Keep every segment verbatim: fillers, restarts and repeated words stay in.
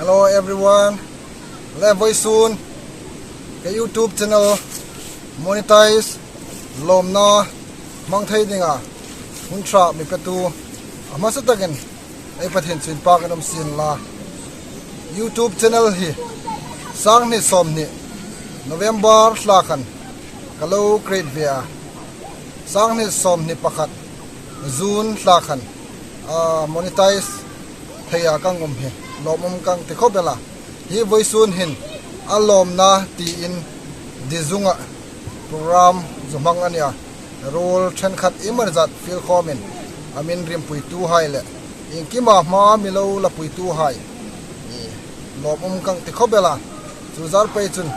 Hello everyone. Le vawisun ka YouTube channel monetize lawmna hmang thei dinga hun ṭha mi petu a hmasa takin ei Pathien chu inpakin um sien la. YouTube channel hi sanghni sawmhni November thla khan ka lo create ve a. Sanghni sawmhni pakhat June thla khan a monetize thei a ka ngum hi lawmum ka ti khawp el a. Hi vawisun hin a lawmna tiin Dizunga program zu hmang a nih a. Ruol ṭhenkhat iemani zat fiel khawmin a min rimpuituhai le iengkima hma mi lo lapuituhai lawmum ka ti khawp el a. Chu zar pei chun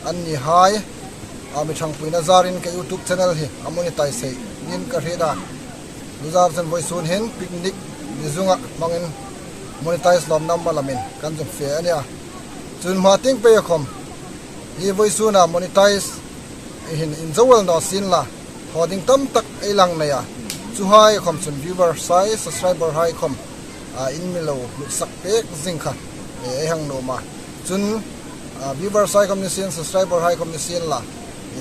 annihai a mi ṭhangpuina zarin ka YouTube channel hi a monetize thei niin ka hriet a. Chu zar chun vawisun hin picnic Dizunga hmangin monetize lawmna um a lamin kan zuk fe a nih a. Chun hma tieng pei khawm hi vawisuna monetize hin inzo el naw sien la, thaw ding tam tak ei lang nei a. Chuhai khawm chun viewer hai, subscriber hai khawm a, in mi lo lutsak pek zing kha ei hang nuom a. Chun a, viewer hai khawm ni sien, subscriber hai khawm ni sien la,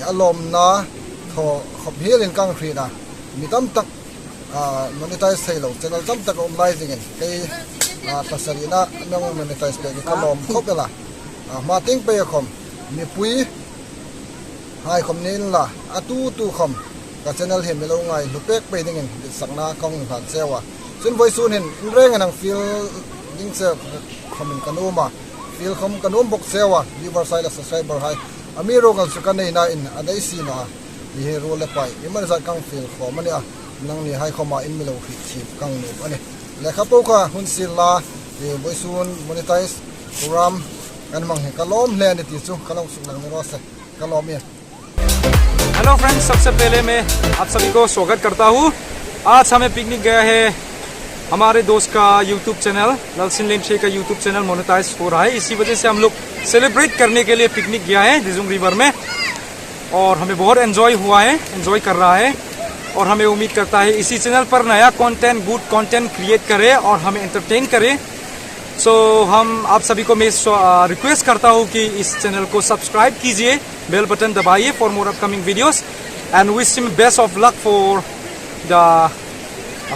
a lawmna thaw khawp hielin ka hriet a. Mi tam tak a, monetize thei lo channel tam tak a um lai zingin kei a, pasarina nang monetize pek ka lawm khawp el a. A, hma tieng pei khawm mipui hai khawm ni inla, a tu tu khawm ka channel hi mi lo ngaihlu pek pei dingin ditsakna ka hung hlan cheu a. Chun vawisun hin in rengin hang fiel ding che khawmin ka nuom a. Fiel khawm ka nuom bok cheu a, viewer hai le subscriber hai. Amiruokchu ka neina in a nei si naw a. Hi hi ruol le pai iemani zat ka fiel khawm a nih a. Nangnihai khawma in mi lo hriet chip ka nuom a nih. Le kha po kha hun sien la, hi vawisun monetize program kan hmang hi ka lawm hle a nih ti chu ka lo suklang ni raw se. Ka lawm ie. Hello friends, सबसे पहले मैं आप सभी को स्वागत करता हूँ। आज हमें पिकनिक गया है, हमारे दोस्त का YouTube चैनल, ललसिन लिंथ्रिक का YouTube चैनल मोनेटाइज हो रहा है, इसी वजह से हम लोग सेलिब्रेट करने के लिए पिकनिक गया है दिजुंग रिवर में। और हमें बहुत एंजॉय हुआ है, एंजॉय कर रहा है। और हमें उम्मीद करता है इसी चैनल पर नया कंटेंट, गुड कंटेंट क्रिएट करे और हमें एंटरटेन करे। सो हम आप सभी को मैं रिक्वेस्ट करता हूँ कि इस चैनल को सब्सक्राइब कीजिए, बेल बटन दबाइए for more upcoming videos and wish him best of luck for the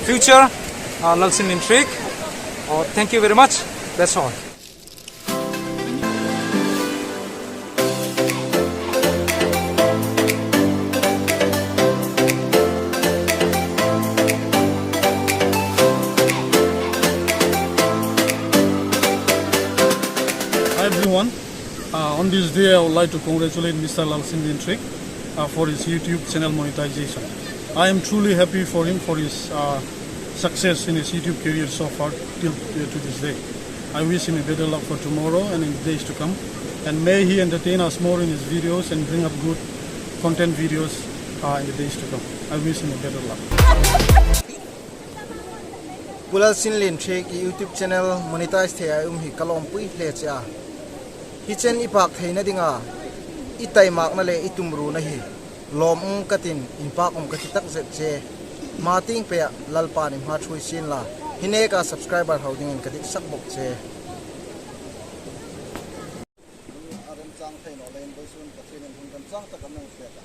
future, ललसिन लिंथ्रिक। और thank you very much, that's all। Hi everyone. Uh, on this day, I would like to congratulate Mister Lalsin Lintrik, uh, for his YouTube channel monetization. I am truly happy for him for his, uh, success in his YouTube career so far till, uh, to this day. I wish him a better luck for tomorrow and in the days to come. And may he entertain us more in his videos and bring up good content videos, uh, in the days to come. I wish him a better luck. Pu Lalsin Lintrik YouTube channel monetize thei a um hi ka lawmpui hle che a. Hi chen i pak theina dinga i taimakna le i tumruna hi lawmum ka tin, inpakum ka ti takzet che. Hma tieng pei a Lalpan i hma ṭhuoi sien la, hi neka subscriber ho dingin ka ditsak bok che. A remchang thei naw leiin vawisun Pathienin hun remchang tak a mi hung pek a.